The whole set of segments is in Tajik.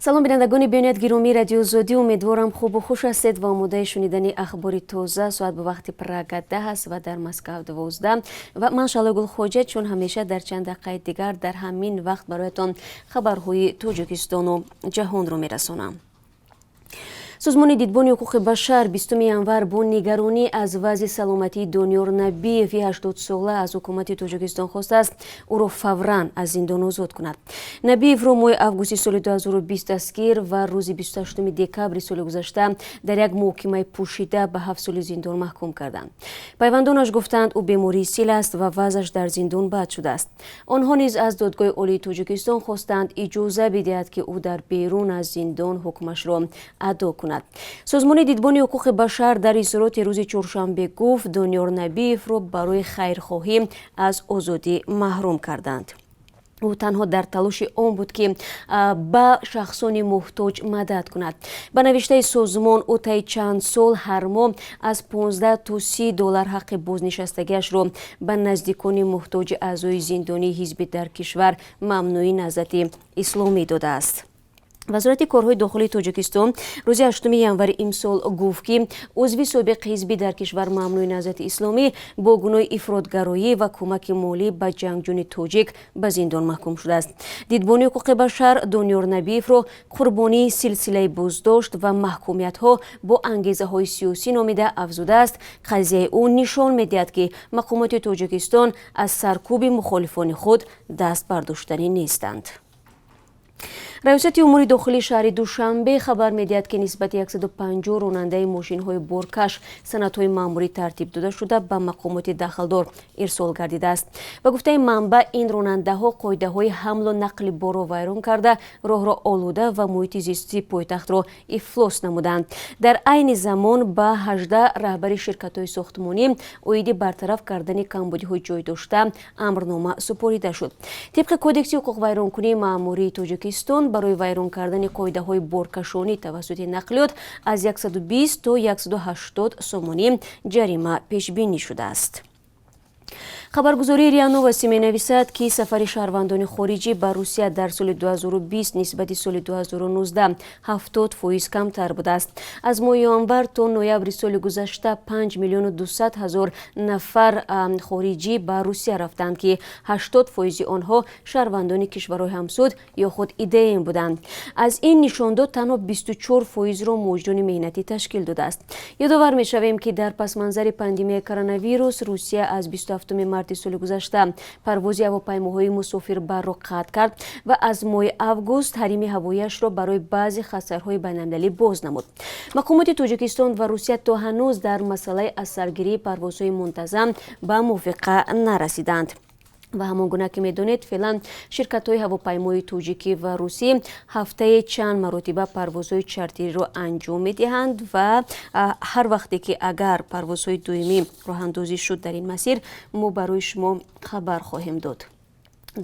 Салом, бинандагони бениҳоят гиромии Радиои Озодӣ. Умедворам, хубу хуш ҳастед ва омодаи шунидани ахбори тоза. Соат ба вақти Прага 10 аст ва дар Москав 12 ва ман, Шаҳло Гулхоҷа, чун ҳамеша дар чанд дақиқаи дигар дар ҳамин вақт бароятон хабарҳои Тоҷикистону ҷаҳонро мерасонам. Созмони Дидбони ҳуқуқи башар 20 январ бо нигаронӣ аз вазъи саломатии Дониёр Набиеви 80-сола аз ҳукумати Тоҷикистон хостааст, ӯро фавран аз зиндон озод кунад. Набиевро моҳи августи соли 2020 дастгир ва рӯзи 28 декабри соли гузашта дар як муҳокимаи пӯшида ба 7 соли зиндон маҳкум карданд. Пайвандонаш гуфтанд, ӯ бемории сил аст ва вазъаш дар зиндон бад шудааст. Онҳо низ аз Додгоҳи Олии Тоҷикистон хостанд, иҷоза бидиҳад, ки ӯ дар берун аз зиндон ҳукмашро адо кунад. Созмони Дидбони ҳуқуқи башар дар изҳороти рӯзи чоршанбе гуфт, Дониёр Набиевро барои хайрхоҳӣ аз озодӣ маҳрум карданд. Ӯ танҳо дар талоши он буд, ки ба шахсони муҳтоҷ мадад кунад. Ба навиштаи созмон, ӯ таи чанд сол ҳар моҳ аз 15 то 30 доллар ҳаққи бознишастагиашро ба наздикони муҳтоҷи аъзои зиндонии ҳизби дар кишвар мамнӯи Наҳзати Исломӣ додааст. Вазорати корҳои дохилии Тоҷикистон рӯзи 8 январи имсол гуфт, ки узви собиқи ҳизби дар кишвар мамнӯи Наҳзати Исломӣ бо гуноҳи ифротгароӣ ва кӯмаки молӣ ба ҷангҷӯни тоҷик ба зиндон маҳкум шудааст. Дидбони ҳуқуқи башар Дониёр Набиевро қурбонии силсилаи боздошт ва маҳкумиятҳо бо ангезаҳои сиёсӣ номида, афзудааст, қазияи ӯ нишон медиҳад, ки мақомоти Тоҷикистон аз саркӯби мухолифони худ даст бардоштанӣ нестанд. Раёсати умури дохилии шаҳри Душанбе хабар медиҳад, ки нисбати 150 ронандаи мошинҳои боркаш санадҳои маъмурӣ тартиб дода шуда, ба мақомоти дахлдор ирсол гардидааст. Ба гуфтаи манбаъ, ин ронандаҳо қоидаҳои ҳамлу нақли борро вайрон карда, роҳро олуда ва муҳити зисти пойтахтро ифлос намуданд. Дар айни замон ба 18 раҳбари ширкатҳои сохтмонӣ оиди бартараф кардани камбудиҳои ҷой дошта амрнома супорида шуд. Тибқи Кодекси ҳуқуқвайронкунии маъмурии Тоҷикистон, барои вайрон кардани қоидаҳои боркашонӣ тавассути нақлиёт аз 120 то 180 сомонӣ ҷарима пешбинӣ шудааст. Хабаргузории РИА Новости менависад, ки сафари шаҳрвандони хориҷӣ ба Русия дар соли 2020 нисбати соли 2019 70% камтар будааст. Аз моҳи январ то ноябри соли гузашта 5 миллиону 200 ҳазор нафар хориҷӣ ба Русия рафтанд, ки 80 фоизи онҳо шаҳрвандони кишварҳои ҳамсуд ё худ ИДМ буданд. Аз ин нишондод танҳо 24 фоизро муҳоҷирони меҳнатӣ ташкил додааст. Ёдовар мешавем, ки дар пасманзари пандемияи коронавирус Русия аз 27 марти соли гузашта парвози ҳавопаймоҳои мусофирбарро қатъ кард ва аз моҳи август ҳарими ҳавоияшро барои баъзе хатсайрҳои байналмилалӣ боз намуд. Мақомоти Тоҷикистон ва Русия то ҳанӯз дар масъалаи аз саргирии парвозҳои мунтазам ба мувофиқа нарасиданд. Ва ҳамон гуна ки медонед, феълан ширкатҳои ҳавопаймои тоҷикӣ ва русӣ ҳафтае чанд маротиба парвозҳои чартериро анҷом медиҳанд ва ҳар вақте ки агар парвозҳои доимӣ роҳандозӣ шуд дар ин масир, мо барои шумо хабар хоҳем дод.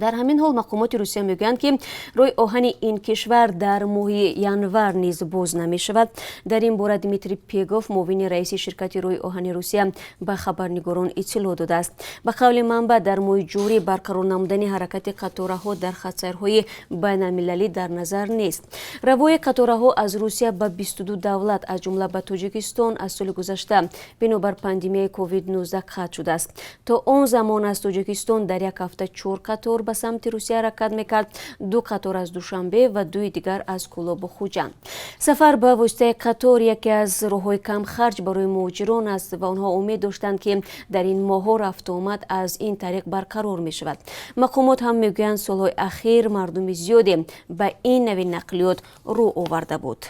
Дар ҳамин ҳол, мақомоти Русия мегӯянд, ки роҳи оҳани ин кишвар дар моҳи январ низ боз намешавад. Дар ин бора Дмитрий Пегов, муовини раиси ширкати роҳи оҳани Русия, ба хабарнигорон иттилоъ додааст. Ба қавли манбаъ, дар моҳи ҷорӣ барқарор намудани ҳаракати қатораҳо дар хатсайрҳои байналмилалӣ дар назар нест. Равои қатораҳо аз Русия ба 22 давлат, аз ҷумла ба Тоҷикистон, аз соли гузашта бинобар пандемияи COVID-19 қатъ шудааст. То он замон аз Тоҷикистон дар як ҳафта чор қатор ба самти Русия ҳаракат мекард: ду қатор аз Душанбе ва дуи дигар аз Кӯлобу Хуҷанд. Сафар ба воситаи қатор яке аз роҳҳои камхарҷ барои муҳоҷирон аст ва онҳо умед доштанд, ки дар ин моҳҳо рафтуомад аз ин тариқ барқарор мешавад. Мақомот ҳам мегӯянд, солҳои ахир мардуми зиёде ба ин нави нақлиёт рӯ оварда буд.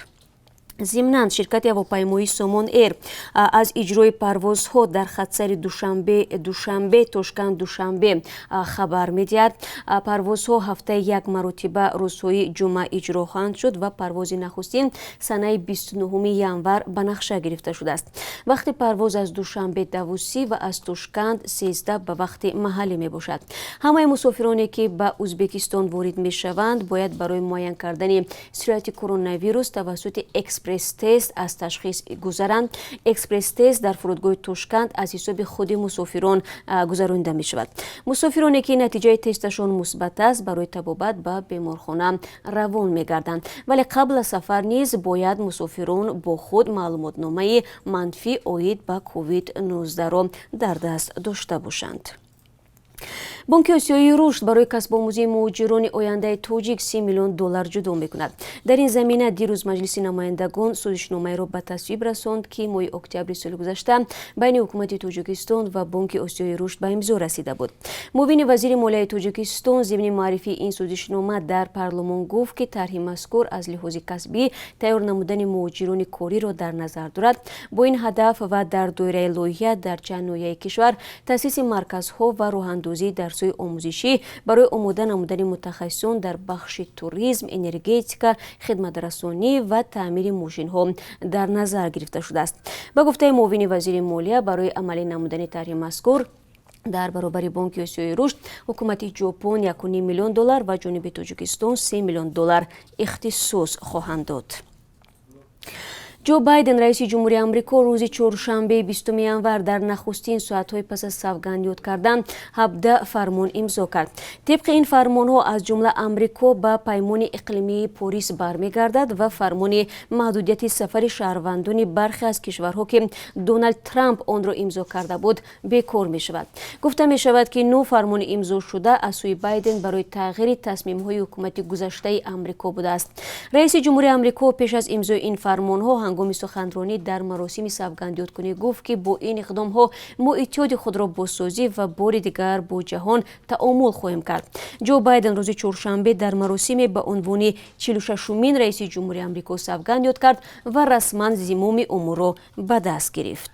Зимнан, ширкати ҳавопаймоии Сомон Эйр аз иҷрои парвозҳо дар хатсайри Душанбе Тошканд Душанбе хабар медиҳад. Парвозҳо ҳафтаи як маротиба рӯзҳои ҷумъа иҷро хоҳанд шуд ва парвози нахустин санаи 29 январ ба нақша гирифта шудааст. Вақти парвоз аз Душанбе 10:30 ва аз Тошканд 13 ба вақти маҳаллӣ мебошад. Ҳамаи мусофироне, ки ба Ӯзбекистон ворид мешаванд, бояд барои муайян кардани сирояти коронавирус тавассути экспресс Экспресс-тест аз ташхис гузаранд. Экспресс-тест дар фурудгоҳи Тошканд аз ҳисоби худи мусофирон гузаронида мешавад. Мусофироне, ки натиҷаи тесташон мусбат аст, барои табобат ба беморхона равон мегарданд. Вале қабл аз сафар низ бояд мусофирон бо худ маълумотномаи манфӣ оид ба COVID-19-ро дар даст дошта бошанд. Бонки Осиёии рушд барои касбомӯзии муҳоҷирони ояндаи тоҷик 30 миллион доллар ҷудо мекунад. Дар ин замина дирӯз Маҷлиси намояндагон созишномаеро ба тасвиб расонд, ки моҳи октябри соли гузашта байни ҳукумати Тоҷикистон ва Бонки Осиёии рушд ба имзо расида буд. Муовини вазири молияи Тоҷикистон зимни муаррифии ин созишнома дар парлумон гуфт, ки тарҳи мазкур аз лиҳози касбӣ тайёр намудани муҳоҷирони кориро дар назар дорад. Бо ин ҳадаф ва дар доираи лоиҳа дар чанд ноҳияи кишвар таъсиси марказҳо ва роҳандозии дарсҳои омӯзишӣ барои омода намудани мутахассисон дар бахши туризм, энергетика, хидматрасонӣ ва таъмири мошинҳо дар назар гирифта шудааст. Ба гуфтаи муовини вазири молия, барои амалӣ намудани тарҳи мазкур дар баробари Бонки Осиёи рушд ҳукумати Ҷопон 1,5 миллион доллар ва ҷониби Тоҷикистон 3 миллион доллар ихтисос хоҳанд дод. Ҷо Байден, раиси ҷумҳури Амрико, рӯзи чоршанбе, 20 январ, дар нахустин соатҳои пас аз савганд ёд кардан 17 фармон имзо кард. Тибқи ин фармонҳо, аз ҷумла Амрико ба Паймони иқлимии Порис бармегардад ва фармони маҳдудияти сафари шаҳрвандони бархе аз кишварҳо, ки Доналд Трамп онро имзо карда буд, бекор мешавад. Гуфта мешавад, ки нӯ фармони имзошуда аз сӯи Байден барои тағйири тасмимҳои ҳукумати гузаштаи Амрико будааст. Раиси ҷумҳури Амрико пеш аз имзои ин фармонҳо ҳангоми суханронӣ дар маросими савгандёдкунӣ гуфт, ки бо ин иқдомҳо мо иттиҳоди худро бозсозӣ ва бори дигар бо ҷаҳон таомул хоҳем кард. Ҷо Байден рӯзи чоршанбе дар маросиме ба унвони 46-умин раиси ҷумҳури Амрико савганд ёд кард ва расман зимоми умурро ба даст гирифт.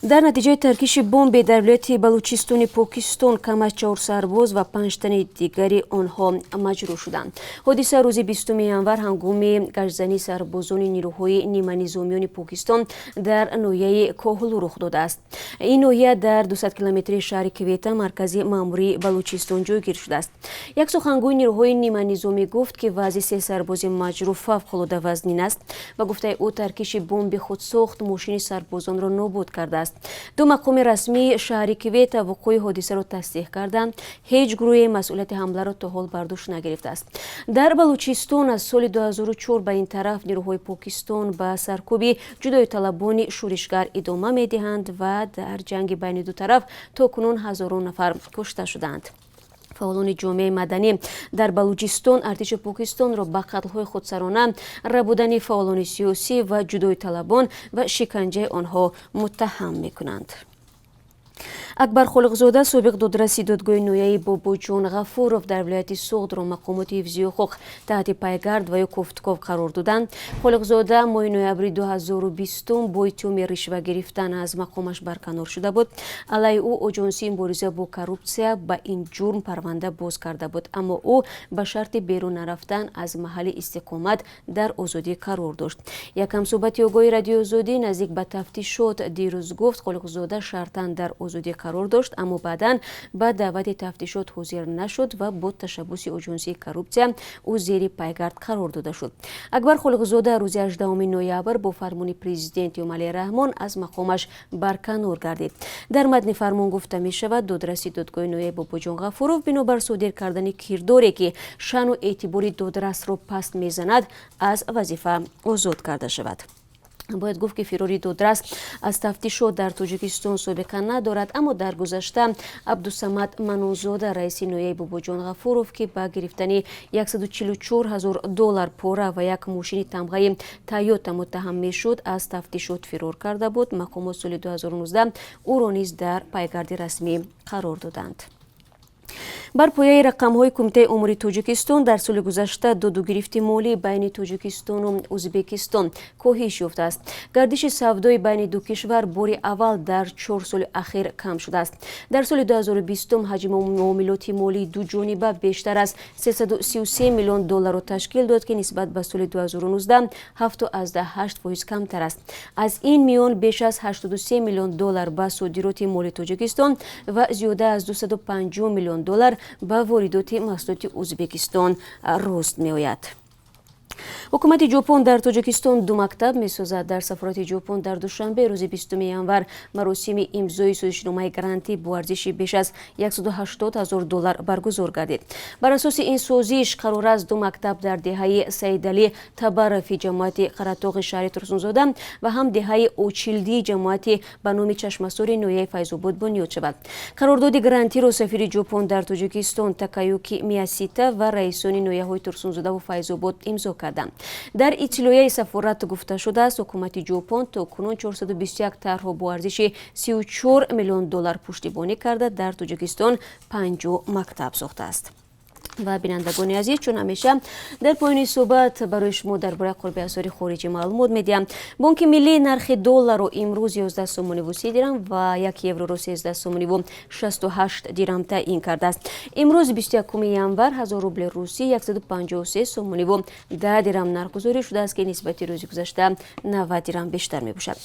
Дар натиҷаи таркиши бомбе дар вилояти Балучистони Покистон кам аз чор сарбоз ва панҷ тани дигари онҳо маҷрӯҳ шуданд. Ҳодиса рӯзи 20 январ ҳангоми гаштзании сарбозони нирӯҳои ниманизомиёни Покистон дар ноҳияи Коҳлу рух додааст. Ин ноҳия дар 200 километри шаҳри Квета, маркази маъмурии Балучистон, ҷойгир шудааст. Як сухангӯи нирӯҳои ниманизомӣ гуфт, ки вазъи се сарбози маҷрӯҳ фавқулода вазнин аст. Ба гуфтаи ӯ, таркиши бомби худсохт мошини сарбозонро нобуд кардааст. Ду мақоми расмии шаҳри Квета вуқӯи ҳодисаро тасдиқ карданд. Ҳеҷ гурӯҳе масъулияти ҳамларо то ҳол бар дӯш нагирифтааст. Дар Балучистон аз соли 2004 ба ин тараф нирӯҳои Покистон ба саркӯби ҷудоиталабони шӯришгар идома медиҳанд ва дар ҷанги байни ду тараф то кунун ҳазорон нафар кушта шудаанд. Фаъолони ҷомеаи маданӣ дар Балуҷистон артиши Покистонро ба қатлҳои худсарона, рабудани фаъолони сиёсӣ ва ҷудоиталабон ва шиканҷаи онҳо муттаҳам мекунанд. Акбар Холиқзода, собиқ додраси додгоҳи ноҳияи Бобоҷон Ғафуров дар вилояти Суғдро мақомоти ҳифзи ҳуқуқ таҳти пайгард ва ё кофтуков қарор доданд. Холиқзода моҳи ноябри 2020 бо иттиҳоми ришва гирифтан аз мақомаш барканор шуда буд. Алайҳи ӯ Оҷонсии мубориза бо коррупсия ба ин ҷурм парванда боз карда буд, аммо ӯ ба шарти берун нарафтан аз маҳалли истиқомат дар озодӣ қарор дошт. Як ҳамсӯҳбати Огоҳи Радиои Озодӣ наздик ба тафтишот дирӯз гуфт, Холиқзода шартан дар озодӣ қарор дошт, аммо баъдан ба даъвати тафтишот ҳозир нашуд ва бо ташаббуси Оҷонсии коррупсия ӯ зери пайгард қарор дода шуд. Акбар Холиқзода рӯзи 18 ноябр бо фармони президент Эмомалӣ Раҳмон аз мақомаш барканор гардид. Дар матни фармон гуфта мешавад, додраси додгоҳи ноҳияи Бобоҷон Ғафуров бинобар содир кардани кирдоре, ки шаъну эътибори додрасро паст мезанад, аз вазифа озод карда шавад. Бояд гуфт, ки фирори додрас аз тафтишот дар Тоҷикистон собиқа надорад, аммо дар гузашта Абдусамад Манунзода, раиси ноҳияи Бобоҷон Ғафуров, ки ба гирифтани 144 ҳазор доллар пора ва як мошини тамғаи Тойота муттаҳам мешуд, аз тафтишот фирор карда буд. Мақомот соли 2019 ӯро низ дар пайгарди расмӣ қарор доданд. Бар пояи рақамҳои Кумитаи омори Тоҷикистон, дар соли гузашта додугирифти молӣ байни Тоҷикистону Ӯзбекистон коҳиш ёфтааст. Гардиши савдои байни ду кишвар бори аввал дар 4 соли ахир кам шудааст. Дар соли 2020 ҳаҷми муомилоти молии дуҷониба бештар аз 333 миллион долларро ташкил дод, ки нисбат ба соли 2019 7,8% камтар аст. Аз ин миён беш аз 83 миллион доллар ба содироти моли Тоҷикистон ва зиёда аз 250 миллион доллар ба воридоти маҳсулоти Ӯзбекистон рост меояд. Ҳукумати Ҷопон дар Тоҷикистон ду мактаб месозад. Дар сафорати Ҷопон дар Душанбе рӯзи 20 январ маросими имзои созишномаи грантӣ бо арзиши беш аз 180 ҳазор доллар баргузор гардид. Бар асоси ин созиш қарор аст ду мактаб дар деҳаи Саидалӣ Табарови ҷамоати Қаратоғи шаҳри Турсунзода ва ҳам деҳаи Очилдии ҷамоати ба номи Чашмасори ноҳияи Файзобод бунёд шавад. Қарордоди грантиро сафири Ҷопон дар Тоҷикистон Такаюки Миясита ва раисони ноҳияҳои Турсунзодаву Файзобод имзо карданд. Дар иттилоияи сафорат гуфта шудааст, ҳукумати Ҷопон то кунун 421 тарҳро бо арзиши 34 миллион доллар пуштибонӣ карда, дар Тоҷикистон 50 мактаб сохтааст. Ва, бинандагони азиз, чун ҳамеша дар поёни суҳбат барои шумо дар бораи қурби асъори хориҷӣ маълумот медиҳам. Бонки Миллӣ нархи долларро имрӯз 11 сомониву 30 дирам ва 1 евроро 13 сомониву 68 дирам таъин кардааст. Имрӯз, 21 январ, 1000 рубли русӣ 153 сомониву 10 дирам нархгузорӣ шудааст, ки нисбати рӯзи гузашта 90 дирам бештар мебошад.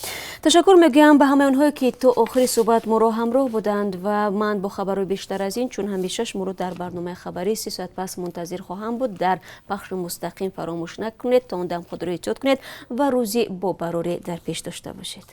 Ташаккур мегӯям ба ҳамаи онҳое, ки то охири суҳбат моро ҳамроҳ буданд, ва ман бо хабарҳои бештар аз ин, чун ҳамеша, шуморо дар барномаи хабарӣ 3 соат пас мунтазир хоҳам буд дар пахши мустақим. Фаромӯш накунед. То он дам худро эҳтиёт кунед ва рӯзи бобарорӣ дар пеш дошта бошед.